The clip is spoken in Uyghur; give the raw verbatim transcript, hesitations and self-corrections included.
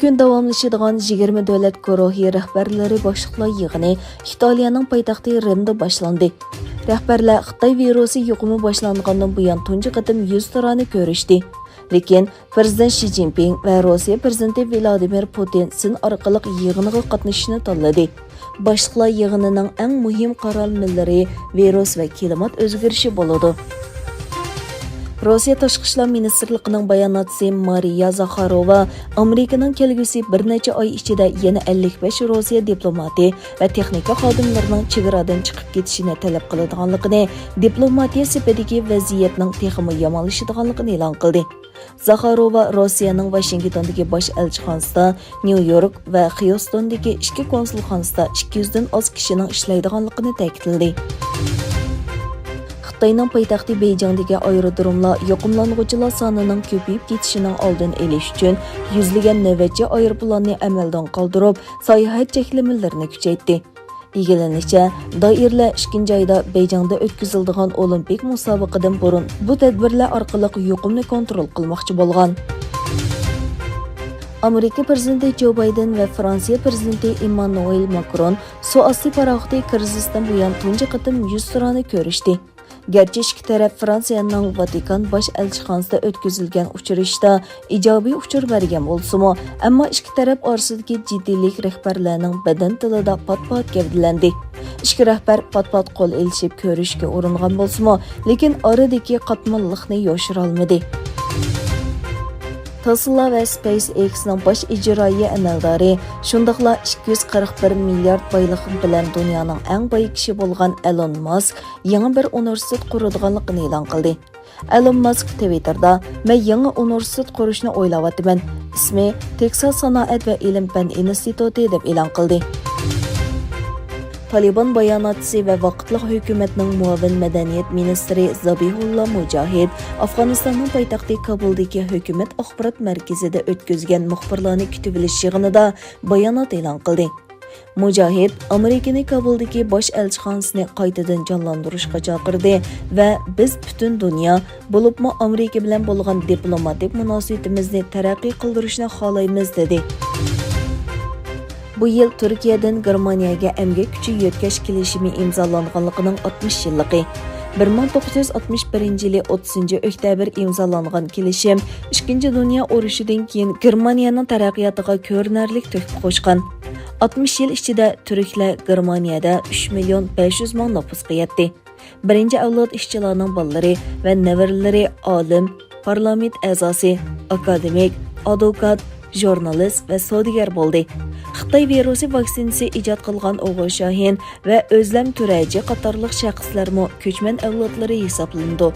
كۈن داۋاملىشىدىغان يىگىرمە دۆلەت گۇرۇھى رەھبەرلىرى باشلىقلار يىغىنى ئىتالىيەنىڭ پايتەختى رىمدا باشلاندى. رەھبەرلەر خىتاي ۋىرۇسى يۇقۇمى باشلانغاندىن بۇيان تۇنجى قېتىم يۈزتۇرانە كۆرۈشتى. لېكىن پىرېزىدېنت شى جىنپىڭ ۋە روسىيە پىرېزىدېنتى ۋىلادىمىر پۇتىن سىن ئارقىلىق يىغىنغا قاتنىشىشنى تاللىدى. باشلىقلار يىغىنىنىڭ ئەڭ مۇھىم قارالمىلىرى ۋىرۇس ۋە كىلىمات ئۆزگىرىشى بولىدۇ. روسىيە تاشقى ئىشلار مىنىستىرلىقىنىڭ باياناتچىسى مارىيا زاخاروۋا ئامېرىكىنىڭ كەلگۈسى بىر نەچچە ئاي ئىچىدە يەنە ئەللىك بەش روسىيە دىپلوماتى ۋە تېخنىكا خادىملىرىنىڭ چېگرادىن چىقىپ كېتىشىنى تەلەپ قىلىدىغانلىقىنى، دىپلوماتىيە سېپىدىكى ۋەزىيەتنىڭ تېخىمۇ يامانلىشىدىغانلىقىنى ئېلان قىلدى. زاخاروۋا روسىيەنىڭ ۋاشىنگتوندىكى باش ئەلچىخانىسىدا، نيۇ يورك ۋە خيۇستوندىكى ئىككى كونسۇلخانىسىدا ئىككى يۈزدىن ئاز كىشىنىڭ ئىشلەيدىغانلىقىنى تەكىتلىدى. خىتاينىڭ پايتەختى بېيجىڭدىكى ئايرودروملار يۇقۇملانغۇچىلار سانىنىڭ كۆپىيىپ كېتىشىنىڭ ئالدىنى ئېلىش ئۈچۈن يۈزلىگەن نۆۋەتچى ئايروپىلاننى ئەمەلدىن قالدۇرۇپ، ساياھەت چەكلىمىلىرىنى كۈچەيتتى. ئىگىلىنىشىچە، دائىرىلەر ئىككىنچى ئايدا بېيجىڭدا ئۆتكۈزۈلىدىغان ئولىمپىك مۇسابىقىدىن بۇرۇن بۇ تەدبىرلەر ئارقىلىق يۇقۇمنى كونترول قىلماقچى بولغان. ئامېرىكا پىرېزىدېنتى جو بايدېن ۋە فرانسىيە پىرېزىدېنتى ئېممانۇئېل ماكرون سۇ ئاستى پاراخوتى كىرىزىستىن بۇيان تۇنجى قېتىم يۈزتۇرانە كۆرۈشتى. گەرچە ئىككى تەرەپ فرانسىيەنىڭ ۋاتىكان باش ئەلچىخانىسىدا ئۆتكۈزۈلگەن ئۇچرىشىشتا ئىجابىي ئۇچۇر بەرگەن بولسىمۇ، ئەمما ئىككى تەرەپ ئارىسىدىكى جىددىيلىك رەھبەرلەرنىڭ بەدەن تىلىدا پات-پات گەۋدىلەندى. ئىككى رەھبەر پات-پات قول ئېلىشىپ كۆرۈشۈشكە ئۇرۇنغان بولسىمۇ، لېكىن ئارىدىكى قاتماللىقنى يوشۇرالمىدى. تېسلا ۋە سپېيس ئېكسنىڭ باش ئىجرائىيە ئەمەلدارى، شۇنداقلا ئىككى يۈز قىرىق بىر مىليارد بايلىقى بىلەن دۇنيانىڭ ئەڭ باي كىشى بولغان ئەلون ماسك يېڭى بىر ئۇنىۋېرسىتېت قۇرىدىغانلىقىنى ئېلان قىلدى. ئەلون ماسك تىۋىتتېردا، «مەن يېڭى ئۇنىۋېرسىتېت قۇرۇشنى ئويلاۋاتىمەن. ئىسمى تېكساس سانائەت ۋە ئىلىم-پەن ئىنستىتۇتى» دەپ ئېلان قىلدى. تالىبان باياناتچىسى ۋە ۋاقىتلىق ھۆكۈمەتنىڭ مۇئاۋىن مەدەنىيەت مىنىستىرى زابىھۇللا مۇجاھىد ئافغانىستاننىڭ پايتەختى كابۇلدىكى ھۆكۈمەت ئاخبارات مەركىزىدە ئۆتكۈزگەن مۇخبىرلارنى كۈتۈۋېلىش يىغىنىدا بايانات ئېلان قىلدى. مۇجاھىد ئامېرىكىنى كابۇلدىكى باش ئەلچىخانىسىنى قايتىدىن جانلاندۇرۇشقا چاقىردى ۋە «بىز پۈتۈن دۇنيا، بولۇپمۇ ئامېرىكا بىلەن بولغان دىپلوماتىك مۇناسىۋىتىمىزنى تەرەققىي قىلدۇرۇشنى خالايمىز» دېدى. بۇ يىل تۈركىيەدىن گېرمانىيەگە ئەمگەك كۈچى يۆتكەش كېلىشىمى ئىمزالانغانلىقىنىڭ ئاتمىش يىللىقى. بىر مىڭ توققۇز يۈز ئاتمىش بىرىنچى يىلى ئوتتۇزىنچى ئۆكتەبىر ئىمزالانغان كېلىشىم ئىككىنچى دۇنيا ئۇرۇشىدىن كېيىن گېرمانىيەنىڭ تەرەققىياتىغا كۆرۈنەرلىك تۆھپە قوشقان. ئاتمىش يىل ئىچىدە تۈركلەر گېرمانىيەدە ئۈچ مىليون بەش يۈز مىڭ نوپۇسقا يەتتى. بىرىنچى ئەۋلاد ئىشچىلارنىڭ بالىلىرى ۋە نەۋرىلىرى ئالىم، پارلامېنت ئەزاسى، ئاكادېمىك، ئادۋوكات، ژۇرنالىست ۋە سودىگەر بولدى. خىتاي ۋىرۇسى ۋاكسىنىسى ئىجاد قىلغان ئوغۇل شاھىن ۋە ئۆزلەم تۈرەجى قاتارلىق شەخسلەرمۇ كۆچمەن ئەۋلادلىرى ھېسابلىنىدۇ.